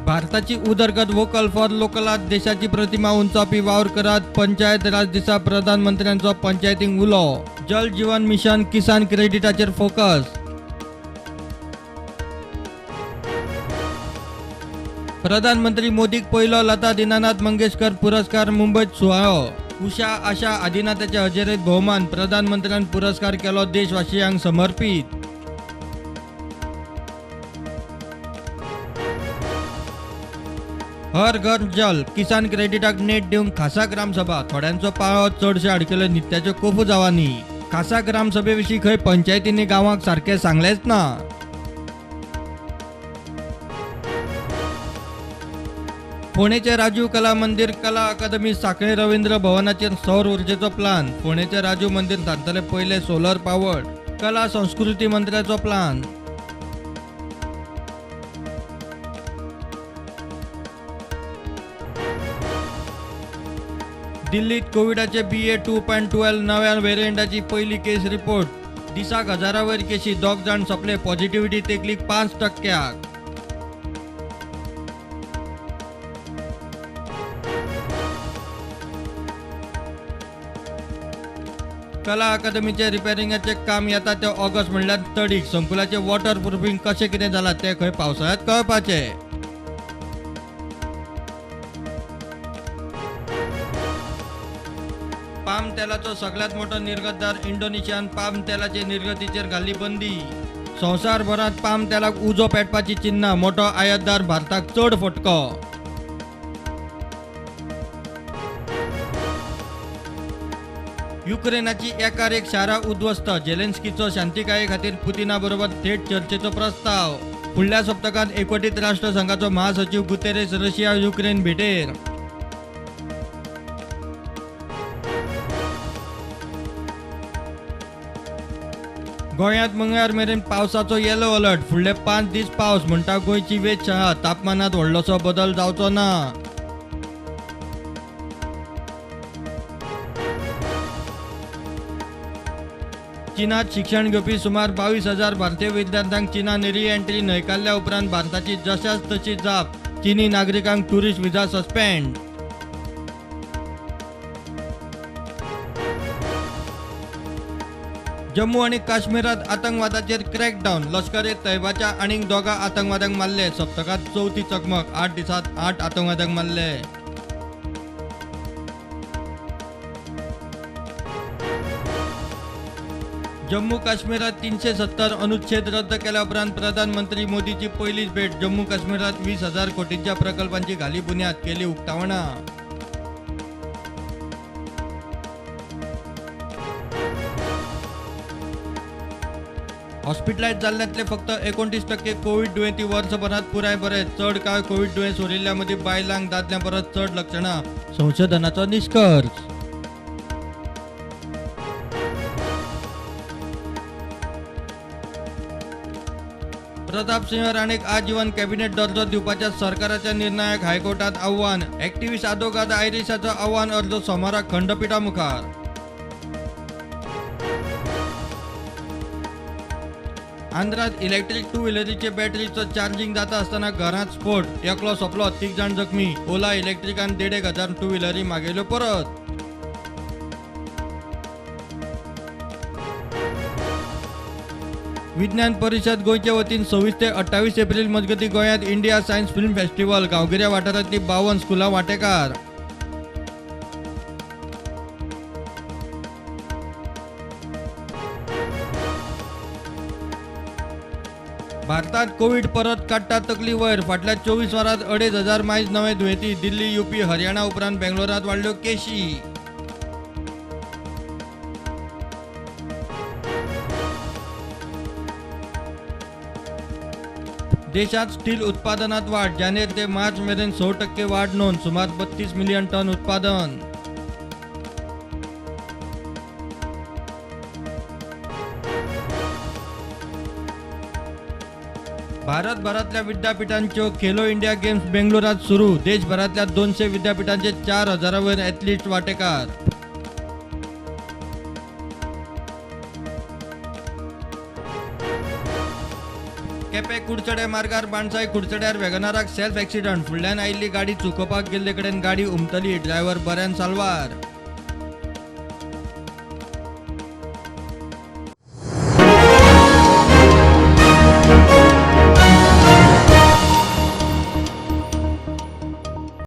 भारताची उदरगत vocal for लोकलात देशाची प्रतिमा उंचावपी वावर करात पंचायत राज दिसा प्रधानमंत्र्यांचो पंचायतींक उलो. जल जीवन मिशन किसान क्रेडिटाचेर फोकस. प्रधानमंत्री मोदीक पयलो लता दीनानाथ मंगेशकर पुरस्कार मुंबयत सुवाळो. उषा आशा आदिनाथाच्या हजेरेत भोवमान. प्रधानमंत्र्यान पुरस्कार केलो देशवासियांक समर्पित. हर घर जल किसान क्रेडिटाक नेट दिवंक खासा ग्रामसभा. थोड्यांचो पाळो चडशे अडकले नित्याच्यो कोफुजावांनी. खासा ग्रामसभे विशीं खंय पंचायतींनी गांवांक सारकें सांगलेंच ना. फोंडेचे राजीव कला मंदिर कला अकादमी सांखळे रवींद्र भवनाचेर सौर उर्जेचो प्लान. फोंडेचे राजीव मंदिर थारतले पयले सोलर पावर्ड. कला संस्कृती मंत्र्याचो प्लान. दिल्लीत कोविडाचे BA.2.12 नव्या व्हेरियंटाची पयली केस रिपोर्ट. दिसाक हजारावयर केशी, 2 जाण सोंपले. पॉझिटिव्हिटी तेंकली 5%. कला अकादमीचे रिपेरिंगाचे काम येता ते ऑगस्ट म्हणल्यार तडीक. संकुलाचे वॉटर प्रुफिंग कशें कितें जालां तें खंय पावसाळ्यांत कळपाचें. पाम तेलाचो सगळ्यांत मोठो निर्गतदार इंडोनेशियान पाम तेलाचे निर्गतीचेर घाल्ली बंदी. संवसारभरांत पाम तेलाक उजो पेटपाची चिन्हां. मोठो आयातदार भारताक चड फटको. युक्रेनाची एकार एक शारां उद्ध्वस्त. जेलेन्स्कीचो शांतिकाये खातीर पुतिना बरोबर थेट चर्चेचो प्रस्ताव. फुडल्या सप्तकांत एकवटीत राष्ट्रसंघाचो महासचीव गुतेरेस रशिया युक्रेन भेटेर. गोंयांत मंगळार मेरेन पावसाचो येलो अलर्ट. फुडले 5 दीस पावस म्हणटा गोंयची वेधशाळा. तापमानांत व्हडलोसो बदल जावचो ना. चीनात शिक्षण घेवपी सुमार 22,000 भारतीय विद्यार्थ्यांक चीनान री एंट्री न्हयकारल्या उपरांत भारताची जशाच तशी जाप. चीनी नागरिकांक टुरिस्ट व्हिसा सस्पेंड. जम्मू आनी काश्मीरात आतंकवादाचेर क्रॅकडावन. लश्कर ए तैबाच्या आनीक 2 आतंकवाद्यांक मारले. सप्तकांत चवथी चकमक. 8 दिसांत 8 आतंकवाद्यांक मारले. जम्मू काश्मीरात 370 अनुच्छेद रद्द केल्या उपरांत प्रधानमंत्री मोदीची पयलीच भेट. जम्मू काश्मीरात 20,000 कोटींच्या प्रकल्पांची घाली बुन्याद, केली उक्तावणां. हॉस्पिटलायज जाल्ल्यांतले फक्त 29% कोविड दुयेंती वर्सभरांत पुराय बरे. चड काळ कोविड दुयेंस उरिल्ल्या मदीं बायलांक दादल्यां परस चड लक्षणां, संशोधनाचो निश्कर्श. प्रताप सिंह राणेक आजीवन कॅबिनेट दर्जो दिवपाच्या सरकाराच्या निर्णयाक हायकोर्टात आव्हान. ऍक्टिव्हिस्ट आदोगाद आयरिशाचो आव्हान अर्ज सोमारा खंडपिठा मुखार. आंध्रात इलेक्ट्रीक टू व्हिलरीचे बॅटरीचो चार्जिंग जाता आसतना घरांत स्फोट. एकलो सोंपलो, 3 जाण जखमी. ओला इलेक्ट्रिकान 1,500 टू व्हिलरी मागयल्यो परत. विज्ञान परिषद गोंयचे वतीन 26 ते 28 एप्रिल मजगतीं गोंयांत इंडिया सायन्स फिल्म फेस्टिवल. गांवगिऱ्या वाठारांतली 52 स्कुलां वांटेकार. भारतात कोविड परत काडटा तकली वयर. फाटल्या 24 वरांत 2,500 मायज नवे दुयेंती. दिल्ली, युपी, हरियाणा उपरांत बेंगलोरांत वाडल्यो केशी. देशात स्टील उत्पादनात वाढ. जानेर ते मार्च मेरेन 6% वाढ नोंद. सुमार 32 मिलियन टन उत्पादन. भारतभरातल्या विद्यापीठांच्यो खेलो इंडिया गेम्स बेंगळुरात सुरू. देशभरातल्या 200 विद्यापीठांचे 4,000 वयर ॲथलीट वाटेकार. केपें कुडचडे मार्गार बाणसाय कुडचड्यार वेगनाराक सेल्फ एक्सिडंट. फुडल्यान आयिल्ली गाडी चुकोवपाक गेल्ले कडेन गाडी उमथली. ड्रायव्हर बऱ्यान साल्वार.